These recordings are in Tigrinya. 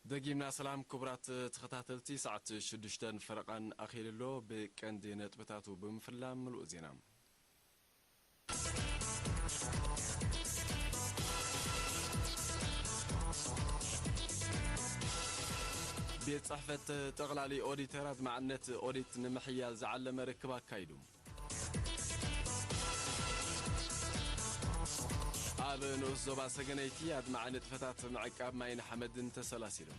ደጊምና ሰላም ክቡራት ተኸታተልቲ፣ ሰዓት ሽዱሽተን ፈረቓን ኣኺሉ ኣሎ። ብቀንዲ ነጥብታቱ ብምፍላም ምሉእ ዜና። ቤት ጽሕፈት ጠቕላሊ ኦዲተራት ማዕነት ኦዲት ንምሕያል ዝዓለመ ርክብ ኣካይዱ። ኣብ ንኡስ ዞባ ሰገነይቲ ኣድማዒ ንጥፈታት ምዕቃብ ማይን ሓመድን ተሰላሲሉ።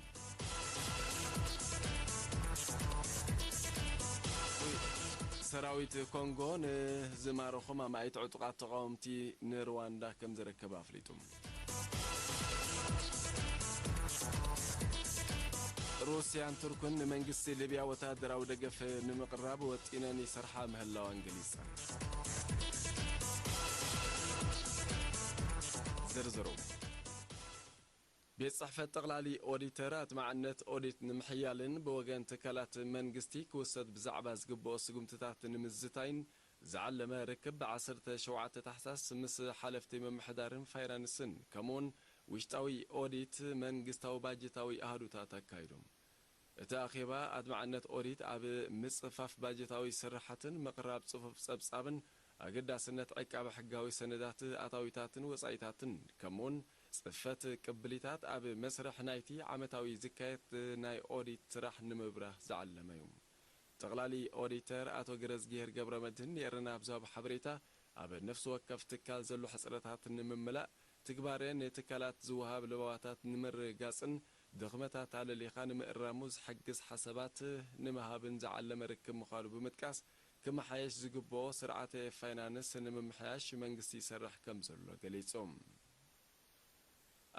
ሰራዊት ኮንጎ ንዝማረኹም ኣማኢት ዕጡቓት ተቓወምቲ ንሩዋንዳ ከም ዘረከበ ኣፍሊጡ። ሩስያን ቱርክን ንመንግስቲ ሊብያ ወታደራዊ ደገፍ ንምቕራብ ወጢነን ይሰርሓ ምህላዋን ገሊጸን። ዝርዝሩ። ቤት ጽሕፈት ጠቕላሊ ኦዲተር ኣድማዕነት ኦዲት ንምሕያልን ብወገን ትካላት መንግስቲ ክውሰድ ብዛዕባ ዝግብኦ ስጉምትታት ንምዝታይን ዝዓለመ ርክብ ብ ዓሰርተ ሸውዓተ ታሕሳስ ምስ ሓለፍቲ ምምሕዳርን ፋይናንስን ከምኡውን ውሽጣዊ ኦዲት መንግስታዊ ባጀታዊ ኣሃዱታት ኣካይዱ። እቲ ኣኼባ ኣድማዕነት ኦዲት ኣብ ምጽፋፍ ባጀታዊ ስርሓትን ምቕራብ ጽፉፍ ጸብጻብን ኣገዳስነት ዕቃበ ሕጋዊ ሰነዳት ኣታዊታትን ወጻኢታትን ከምኡውን ጽፈት ቅብሊታት ኣብ መስርሕ ናይቲ ዓመታዊ ዝካየድ ናይ ኦዲት ስራሕ ንምብራህ ዝዓለመ እዩ። ጠቕላሊ ኦዲተር ኣቶ ገረዝጊሄር ገብረመድህን ንኤረና ኣብ ዝሃቦ ሓበሬታ፣ ኣብ ነፍሲ ወከፍ ትካል ዘሎ ሕጽረታት ንምምላእ፣ ትግባረ ንትካላት ዝወሃብ ለበዋታት ንምርግጋጽን ድኽመታት ኣለሊኻ ንምእራሙ ዝሕግዝ ሓሳባት ንምሃብን ዝዓለመ ርክብ ምዃኑ ብምጥቃስ፣ ክመሓየሽ ዝግብኦ ስርዓተ ፋይናንስ ንምምሕያሽ መንግስቲ ይሰርሕ ከም ዘሎ ገሊጹ።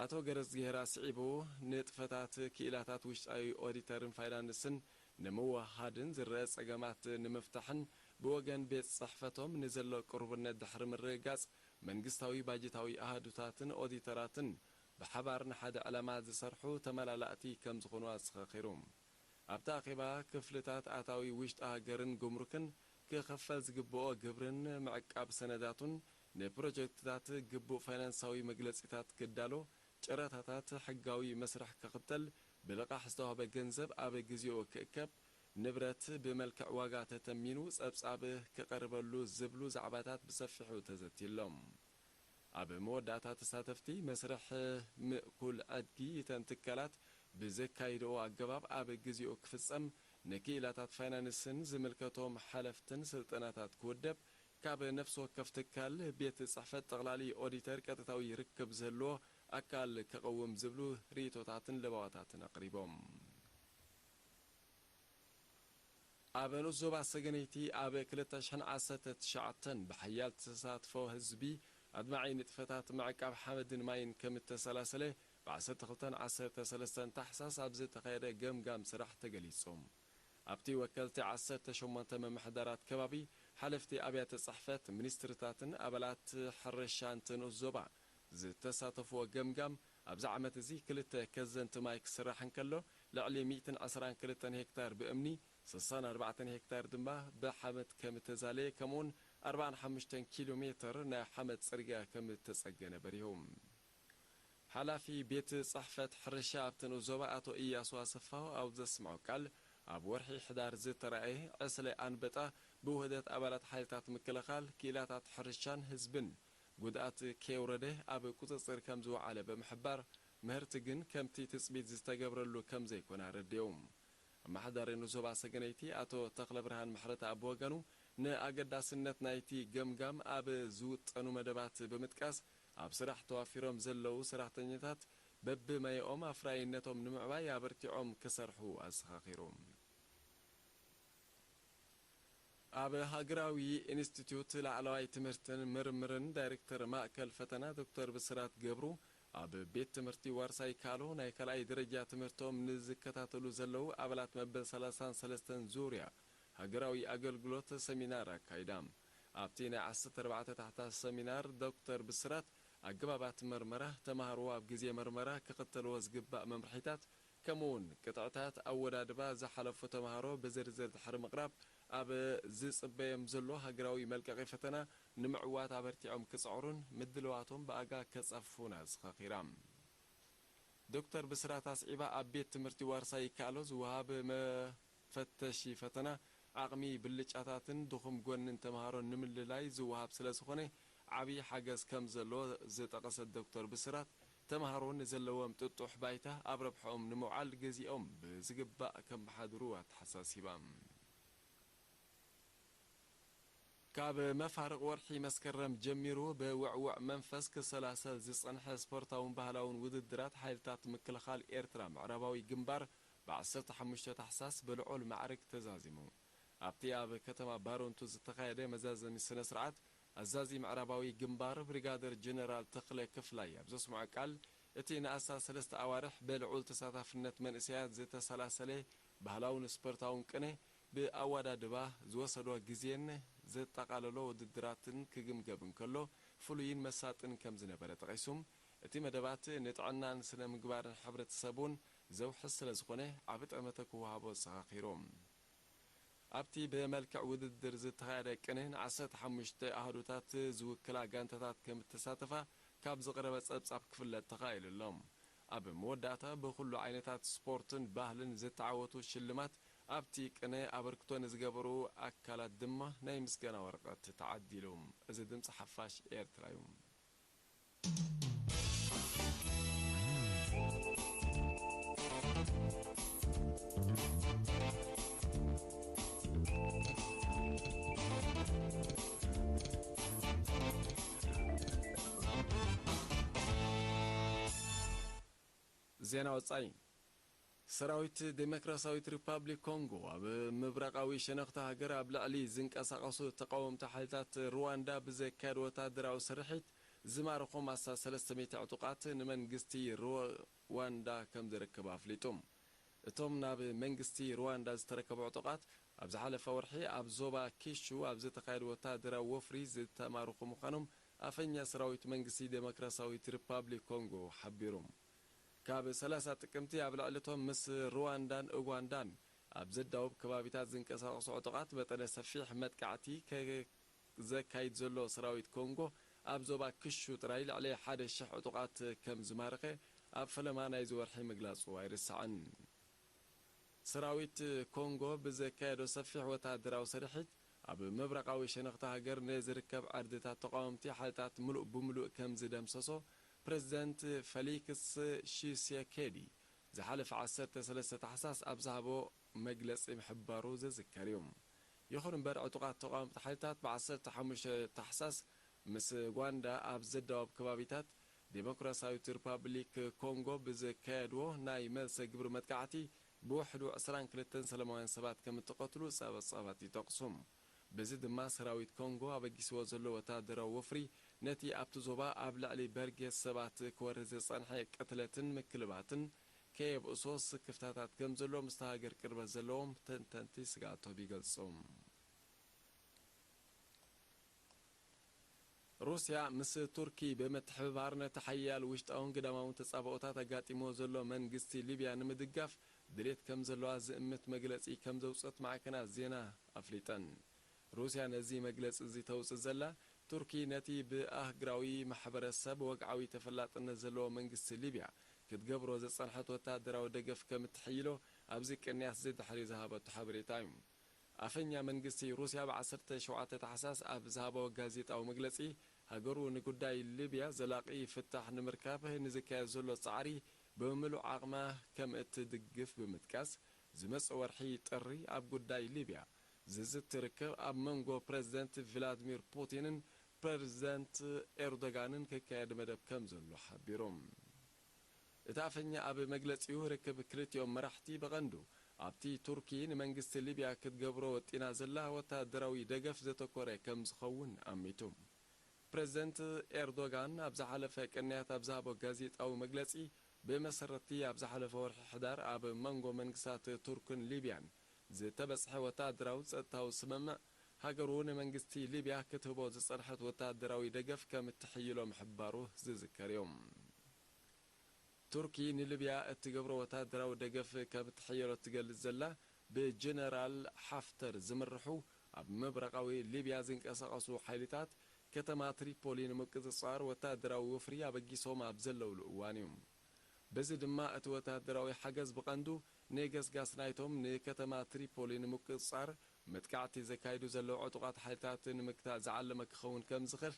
ኣቶ ገረዝጊሄር ኣስዒቡ፣ ንጥፈታት ክኢላታት ውሽጣዊ ኦዲተርን ፋይናንስን ንምውህሃድን ዝረአ ጸገማት ንምፍታሕን ብወገን ቤት ጽሕፈቶም ንዘሎ ቅሩብነት ድሕሪ ምርግጋጽ፣ መንግስታዊ ባጀታዊ ኣሃዱታትን ኦዲተራትን ብሓባር ንሓደ ዕላማ ዝሰርሑ ተመላላእቲ ከም ዝኾኑ ኣዘኻኺሩ። ኣብቲ ኣኼባ፣ ክፍልታት ኣታዊ ውሽጢ ሃገርን ጉምሩክን ክኽፈል ዝግብኦ ግብርን ምዕቃብ ሰነዳቱን ንፕሮጀክትታት ግቡእ ፋይናንሳዊ መግለጺታት ክዳሎ፣ ጨረታታት ሕጋዊ መስርሕ ክኽተል፣ ብልቓሕ ዝተዋህበ ገንዘብ ኣብ ግዜኡ ክእከብ፣ ንብረት ብመልክዕ ዋጋ ተተሚኑ ጸብጻብ ክቐርበሉ ዝብሉ ዛዕባታት ብሰፊሑ ተዘትዩሎም። ኣብ መወዳእታ ተሳተፍቲ መስርሕ ምእኩል ዕድጊ እተን ትካላት ብዘካይድኦ ኣገባብ ኣብ ግዜኡ ክፍጸም ንክኢላታት ፋይናንስን ዝምልከቶም ሓለፍትን ስልጠናታት ክውደብ ካብ ነፍሲ ወከፍ ትካል ቤት ጽሕፈት ጠቕላሊ ኦዲተር ቀጥታዊ ርክብ ዝህልዎ ኣካል ክቐውም ዝብሉ ርእይቶታትን ለበዋታትን ኣቕሪቦም። ኣብ ንኡስ ዞባ ሰገነይቲ ኣብ ክልተ ሽሕን ዓሰርተ ትሽዓተን ብሓያል ተሳትፎ ህዝቢ ኣድማዒ ንጥፈታት ምዕቃብ ሓመድን ማይን ከም እተሰላሰለ ብ ዓሰርተ ክልተን ዓሰርተ ሰለስተን ታሕሳስ ኣብ ዝተኻየደ ገምጋም ስራሕ ተገሊጹ። ኣብቲ ወከልቲ ዓሰርተ ሸሞንተ ምምሕዳራት ከባቢ፣ ሓለፍቲ ኣብያተ ጽሕፈት ሚኒስትርታትን ኣባላት ሕርሻ እቲ ንኡስ ዞባ ዝተሳተፍዎ ገምጋም፣ ኣብዚ ዓመት እዚ ክልተ ከዘንቲ ማይ ክስራሕ እንከሎ፣ ልዕሊ ሚእትን ዕስራን ክልተን ሄክታር ብእምኒ፣ ስሳን ኣርባዕተን ሄክታር ድማ ብሓመድ ከም እተዛለየ፣ ከምኡውን ኣርባዓን ሓሙሽተን ኪሎ ሜተር ናይ ሓመድ ጽርግያ ከም እተጸገነ በሪሁ። ሓላፊ ቤት ጽሕፈት ሕርሻ ኣብቲ ንኡስ ዞባ ኣቶ ኢያሱ ኣሰፋው ኣብ ዘስምዖ ቃል፣ ኣብ ወርሒ ሕዳር ዝተራእየ ዕስለ ኣንበጣ ብውህደት ኣባላት ሓይልታት ምክልኻል፣ ክኢላታት ሕርሻን ህዝብን ጉድኣት ከየውረደ ኣብ ቁጽጽር ከም ዝወዓለ ብምሕባር፣ ምህርቲ ግን ከምቲ ትጽቢት ዝተገብረሉ ከም ዘይኮነ ኣረዲኡ። ኣመሓዳሪ ንኡስ ዞባ ሰገነይቲ ኣቶ ተኽለብርሃን ምሕረተኣብ ብወገኑ፣ ንኣገዳስነት ናይቲ ገምጋም ኣብ ዝውጠኑ መደባት ብምጥቃስ፣ ኣብ ስራሕ ተዋፊሮም ዘለዉ ሰራሕተኛታት በብመያኦም ኣፍራይነቶም ንምዕባይ ኣበርቲዖም ክሰርሑ ኣዘኻኺሩ። ኣብ ሃገራዊ ኢንስቲትዩት ላዕለዋይ ትምህርትን ምርምርን ዳይሬክተር ማእከል ፈተና ዶክተር ብስራት ገብሩ፣ ኣብ ቤት ትምህርቲ ዋርሳይ ካሎ ናይ ካልኣይ ደረጃ ትምህርቶም ንዝከታተሉ ዘለዉ ኣባላት መበል ሰላሳን ሰለስተን ዙርያ ሃገራዊ ኣገልግሎት ሰሚናር ኣካይዳ። ኣብቲ ናይ ዓሰርተ ኣርባዕተ ታሕታ ሰሚናር ዶክተር ብስራት ኣገባባት መርመራ፣ ተማሃሮ ኣብ ግዜ መርመራ ክኽተልዎ ዝግባእ መምርሒታት፣ ከምኡውን ቅጥዕታት ኣወዳድባ ዝሓለፉ ተማሃሮ ብዝርዝር ድሕሪ ምቕራብ፣ ኣብ ዝጽበዮም ዘሎ ሃገራዊ መልቀቒ ፈተና ንምዕዋት ኣበርቲዖም ክጽዕሩን ምድልዋቶም ብኣጋ ከጸፉን ኣዘኻኺራ። ዶክተር ብስራት ኣስዒባ፣ ኣብ ቤት ትምህርቲ ዋርሳይ ይከኣሎ ዝወሃብ መፈተሺ ፈተና ዓቕሚ ብልጫታትን ድኹም ጎንን ተምሃሮ ንምልላይ ዝወሃብ ስለ ዝኾነ ዓብዪ ሓገዝ ከም ዘሎ ዝጠቐሰት ዶክተር ብስራት፣ ተምሃሮ ንዘለዎም ጥጡሕ ባይታ ኣብ ረብሕኦም ንምውዓል ግዜኦም ብዝግባእ ከመሓድሩ ኣተሓሳሲባ። ካብ መፋርቕ ወርሒ መስከረም ጀሚሩ ብውዕዉዕ መንፈስ ክሰላሰል ዝጸንሐ ስፖርታውን ባህላውን ውድድራት ሓይልታት ምክልኻል ኤርትራ ምዕራባዊ ግንባር ብ ዓሰርተ ሓሙሽተ ታሕሳስ ብልዑል ማዕርግ ተዛዚሙ። ኣብቲ ኣብ ከተማ ባረንቱ ዝተኻየደ መዛዘሚ ስነ ስርዓት፣ ኣዛዚ ምዕራባዊ ግንባር ብሪጋደር ጀነራል ተኽለ ክፍላይ ኣብ ዘስምዖ ቃል፣ እቲ ንኣስታት ሰለስተ ኣዋርሕ ብልዑል ተሳታፍነት መንእሰያት ዝተሰላሰለ ባህላውን ስፖርታውን ቅነ፣ ብኣወዳድባ ዝወሰዶ ግዜን ዘጠቓለሎ ውድድራትን ክግምገም እንከሎ፣ ፍሉይን መሳጥን ከም ዝነበረ ጠቒሱ፣ እቲ መደባት ንጥዕናን ስነ ምግባርን ሕብረተሰብ እውን ዘውሕስ ስለ ዝኾነ፣ ዓቢ ጠመተ ክወሃቦ ዘዘኻኺሩ። ኣብቲ ብመልክዕ ውድድር ዝተኻየደ ቅነ፣ ን ዓሰርተ ሓሙሽተ ኣሃዱታት ዝውክላ ጋንታታት ከም እተሳተፋ ካብ ዝቐረበ ጸብጻብ ክፍለጥ ተኻኢሉ ኣሎ። ኣብ መወዳእታ፣ ብኹሉ ዓይነታት ስፖርትን ባህልን ዝተዓወቱ ሽልማት ኣብቲ ቅነ ኣበርክቶ ንዝገበሩ ኣካላት ድማ ናይ ምስጋና ወረቐት ተዓዲሉ። እዚ ድምጺ ሓፋሽ ኤርትራ እዩ። ዜና ወጻኢ። ሰራዊት ዴሞክራሲያዊት ሪፓብሊክ ኮንጎ ኣብ ምብራቓዊ ሸነኽቲ ሃገር ኣብ ልዕሊ ዝንቀሳቐሱ ተቓወምቲ ሓይልታት ሩዋንዳ ብዘካየድ ወታደራዊ ስርሒት ዝማረኾም ኣስታት ሰለስተ ሚእቲ ዕጡቓት ንመንግስቲ ሩዋንዳ ከም ዝረከቡ ኣፍሊጡ። እቶም ናብ መንግስቲ ሩዋንዳ ዝተረከቡ ዕጡቓት፣ ኣብ ዝሓለፈ ወርሒ ኣብ ዞባ ኪሹ ኣብ ዝተኻየደ ወታደራዊ ወፍሪ ዝተማረኹ ምዃኖም ኣፈኛ ሰራዊት መንግስቲ ዴሞክራሲያዊት ሪፓብሊክ ኮንጎ ሓቢሩ። ካብ ሰላሳ ጥቅምቲ ኣብ ልዕሊ እቶም ምስ ሩዋንዳን ኡጋንዳን ኣብ ዘዳውብ ከባቢታት ዝንቀሳቐሱ ዕጡቓት መጠነ ሰፊሕ መጥቃዕቲ ከ-፣ ዘካይድ ዘሎ ሰራዊት ኮንጎ፣ ኣብ ዞባ ክሹ ጥራይ ልዕሊ ሓደ ሽሕ ዕጡቓት ከም ዝማረኸ ኣብ ፈለማ ናይዚ ወርሒ ምግላጹ ኣይርሳዕን። ሰራዊት ኮንጎ ብዘካየዶ ሰፊሕ ወተሃደራዊ ስርሒት፣ ኣብ ምብራቓዊ ሸነኽቲ ሃገር ንዝርከብ ዓድታት ተቓወምቲ ሓይልታት ምሉእ ብምሉእ ከም ዝደምሰሶ፣ ፕረዚደንት ፈሊክስ ሺሴኬዲ ዝሓለፈ ዓሰርተ ሰለስተ ታሕሳስ ኣብ ዝሃቦ መግለጺ ምሕባሩ ዝዝከር እዩ። ይኹን እምበር፣ ዕጡቓት ተቓወምቲ ሓይልታት ብ ዓሰርተ ሓሙሽተ ታሕሳስ ምስ ጓንዳ ኣብ ዘዳወብ ከባቢታት ዴሞክራሲያዊት ሪፓብሊክ ኮንጎ ብዘካየድዎ ናይ መልሰ ግብሪ መጥቃዕቲ፣ ብውሕዱ ዕስራን ክልተን ሰላማውያን ሰባት ከም እተቐትሉ ጸብጻባት ይጠቕሱ። በዚ ድማ፣ ሰራዊት ኮንጎ ኣበጊስዎ ዘሎ ወተሃደራዊ ወፍሪ፣ ነቲ ኣብቲ ዞባ ኣብ ልዕሊ በርጌስ ሰባት ክወርድ ዝጸንሐ ቅትለትን ምክልባትን ከየብእሶ ስክፍታታት ከም ዘሎ ምስቲ ሃገር ቅርበት ዘለዎም ተንተንቲ ስግኣቶም ይገልጹ። ሩስያ ምስ ቱርኪ ብምትሕብባር፣ ነቲ ሓያል ውሽጣውን ግዳማውን ተጻብኦታት ኣጋጢሞ ዘሎ መንግስቲ ሊብያ ንምድጋፍ ድሌት ከም ዘለዋ ዝእምት መግለጺ ከም ዘውጽኦት ማዕከናት ዜና ኣፍሊጠን። ሩስያ ነዚ መግለጺ እዚ ተውጽእ ዘላ፣ ቱርኪ ነቲ ብኣህግራዊ ማሕበረሰብ ወግዓዊ ተፈላጥነት ዘለዎ መንግስቲ ሊብያ ክትገብሮ ዝጸንሐት ወተሃደራዊ ደገፍ ከም እትሕይሎ ኣብዚ ቅንያት ዝድሕሪ ዝሃበቶ ሓበሬታ እዩ። ኣፈኛ መንግስቲ ሩስያ ብ ዓሰርተ ሸውዓተ ታሕሳስ ኣብ ዝሃቦ ጋዜጣዊ መግለጺ፣ ሃገሩ ንጉዳይ ሊብያ ዘላቒ ፍታሕ ንምርካብ ንዝካየድ ዘሎ ጻዕሪ ብምሉእ ዓቕማ ከም እትድግፍ ብምጥቃስ፣ ዝመጽእ ወርሒ ጥሪ ኣብ ጉዳይ ሊብያ ዝዝቲ ርክብ ኣብ መንጎ ፕረዚደንት ቭላድሚር ፑቲንን ፕረዚደንት ኤርዶጋንን ክካየድ መደብ ከም ዘሎ ሓቢሩ። እቲ ኣፈኛ ኣብ መግለጺኡ፣ ርክብ ክልቲኦም መራሕቲ ብቐንዱ ኣብቲ ቱርኪ ንመንግስቲ ሊብያ ክትገብሮ ወጢና ዘላ ወተሃደራዊ ደገፍ ዘተኮረ ከም ዝኸውን ኣሚቱ። ፕረዚደንት ኤርዶጋን ኣብ ዝሓለፈ ቅንያት ኣብ ዝሃቦ ጋዜጣዊ መግለጺ፣ ብመሰረት'ቲ ኣብ ዝሓለፈ ወርሒ ሕዳር ኣብ መንጎ መንግስታት ቱርክን ሊብያን ዝተበጽሐ ወተሃደራዊ ጸጥታዊ ስምምዕ፣ ሃገሩ ንመንግስቲ ሊብያ ክትህቦ ዝጸንሐት ወተሃደራዊ ደገፍ ከም እትሕይሎ ምሕባሩ ዝዝከር እዩ። ቱርኪ ንሊብያ እትገብሮ ወተሃደራዊ ደገፍ ከም እትሕየሎ እትገልጽ ዘላ፣ ብጀነራል ሓፍተር ዝምርሑ ኣብ ምብራቓዊ ሊብያ ዝንቀሳቐሱ ሓይልታት፣ ከተማ ትሪፖሊ ንምቁጽጻር ወተሃደራዊ ወፍሪ ኣበጊሶም ኣብ ዘለውሉ እዋን እዩ። በዚ ድማ እቲ ወተሃደራዊ ሓገዝ ብቐንዱ ንገስጋስ ናይቶም ንከተማ ትሪፖሊ ንምቁጽጻር መጥቃዕቲ ዘካይዱ ዘለዉ ዕጡቓት ሓይልታት ንምግታእ ዝዓለመ ክኸውን ከም ዝኽእል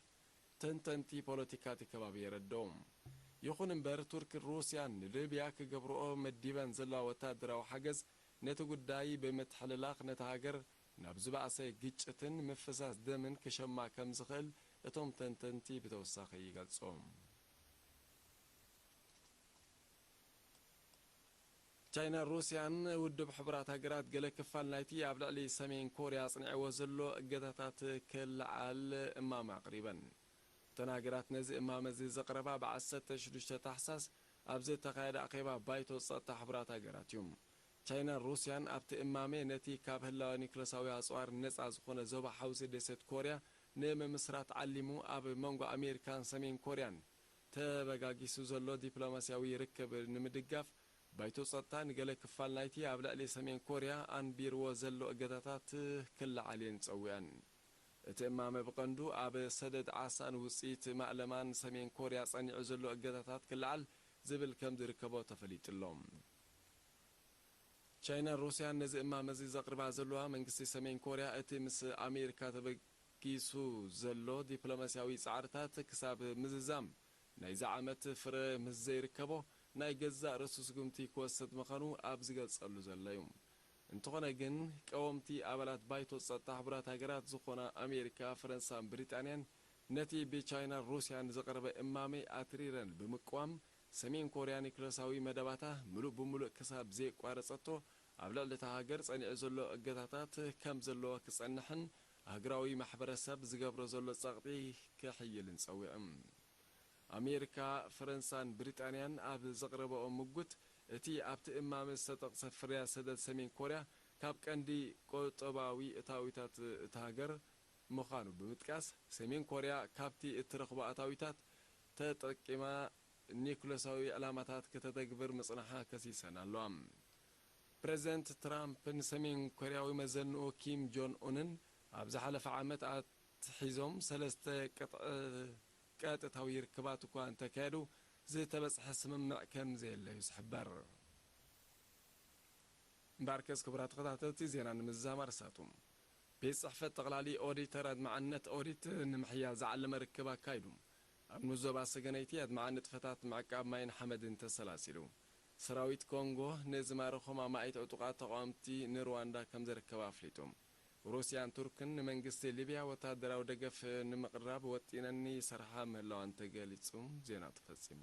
ተንተንቲ ፖለቲካ እቲ ከባቢ የረድኡ። ይኹን እምበር፣ ቱርክን ሩስያን ንሊብያ ክገብርኦ መዲበን ዘለዋ ወተሃደራዊ ሓገዝ ነቲ ጉዳይ ብምትሕልላኽ ነታ ሃገር ናብ ዝበኣሰ ግጭትን ምፍሳስ ደምን ክሸማ ከም ዝኽእል እቶም ተንተንቲ ብተወሳኺ ይገልጹ። ቻይናን ሩስያን ውድብ ሕቡራት ሃገራት ገለ ክፋል ናይቲ ኣብ ልዕሊ ሰሜን ኮርያ ኣጽኒዕዎ ዘሎ እገዳታት ክልዓል እማመ ኣቕሪበን። እተን ሃገራት ነዚ እማመ እዚ ዘቕረባ ብ ዓሰርተ ሽዱሽተ ታሕሳስ ኣብ ዝተኻየደ ኣኼባ ባይቶ ጸጥታ ሕቡራት ሃገራት እዩ። ቻይናን ሩስያን ኣብቲ እማመ ነቲ ካብ ህላወ ኒክለሳዊ ኣጽዋር ነጻ ዝኾነ ዞባ ሓውሲ ደሴት ኮርያ ንምምስራት ዓሊሙ ኣብ መንጎ ኣሜሪካን ሰሜን ኮርያን ተበጋጊሱ ዘሎ ዲፕሎማስያዊ ርክብ ንምድጋፍ ባይቶ ጸጥታ ንገለ ክፋል ናይቲ ኣብ ልዕሊ ሰሜን ኮርያ ኣንቢርዎ ዘሎ እገዳታት ክለዓል እየን ጸዊዐን። እቲ እማመ ብቐንዱ ኣብ ሰደድ ዓሳን ውጽኢት ማእለማን ሰሜን ኮርያ ጸኒዑ ዘሎ እገዳታት ክለዓል ዝብል ከም ዝርከቦ ተፈሊጡ ኣሎ። ቻይናን ሩስያን ነዚ እማመ እዚ ዘቕርባ ዘለዋ መንግስቲ ሰሜን ኮርያ እቲ ምስ ኣሜሪካ ተበጊሱ ዘሎ ዲፕሎማስያዊ ጻዕርታት ክሳብ ምዝዛም ናይዚ ዓመት ፍረ ምስ ዘይርከቦ ናይ ገዛእ ርእሱ ስጉምቲ ክወስድ ምዃኑ ኣብ ዝገልጸሉ ዘሎ እዩ። እንተኾነ ግን ቀወምቲ ኣባላት ባይቶ ጸጥታ ሕቡራት ሃገራት ዝኾና ኣሜሪካ፣ ፈረንሳን ብሪጣንያን ነቲ ብቻይናን ሩስያን ዝቐረበ እማመ ኣትሪረን ብምቅዋም ሰሜን ኮርያ ኒክለሳዊ መደባታ ምሉእ ብምሉእ ክሳብ ዘየቋረጸቶ ኣብ ልዕሊ እታ ሃገር ጸኒዑ ዘሎ እገታታት ከም ዘለዎ ክጸንሕን ኣህጉራዊ ማሕበረሰብ ዝገብሮ ዘሎ ጸቕጢ ክሕይልን ጸዊዑ። ኣሜሪካ፣ ፈረንሳን ብሪጣንያን ኣብ ዘቕረበኦ ምጉት እቲ ኣብቲ እማመ ዝተጠቕሰ ፍርያት ሰደድ ሰሜን ኮርያ ካብ ቀንዲ ቁጠባዊ እታዊታት እታ ሃገር ምዃኑ ብምጥቃስ ሰሜን ኮርያ ካብቲ እትረኽቦ ኣታዊታት ተጠቂማ ኒኩለሳዊ ዕላማታት ከተተግብር ምጽንሓ ከሲሰን ኣለዋ። ፕረዚደንት ትራምፕ ንሰሜን ኮርያዊ መዘንኡ ኪም ጆን ኡንን ኣብ ዝሓለፈ ዓመት ኣትሒዞም ሰለስተ ቅጥዒ ቀጥታዊ ርክባት እኳ እንተካየዱ ዝተበጽሐ ስምምዕ ከም ዘየለ እዩ ዝሕበር። እምበኣርከስ ክቡራት ተኸታተልቲ ዜና ንምዝዛም ኣርሳቱ። ቤት ጽሕፈት ጠቕላሊ ኦዲተር ኣድማዕነት ኦዲት ንምሕያል ዝዓለመ ርክብ ኣካይዱ። ኣብ ንኡስ ዞባ ሰገነይቲ ኣድማዒ ንጥፈታት ምዕቃብ ማይን ሓመድን ተሰላሲሉ። ሰራዊት ኮንጎ ንዝማረኾም ኣማኢት ዕጡቓት ተቓወምቲ ንሩዋንዳ ከም ዘረከበ ኣፍሊጡ። ሩስያን ቱርክን ንመንግስቲ ሊብያ ወተሃደራዊ ደገፍ ንምቕራብ ወጢነን ይሰርሓ ምህላወን ተገሊጹ። ዜና ተፈጺሙ።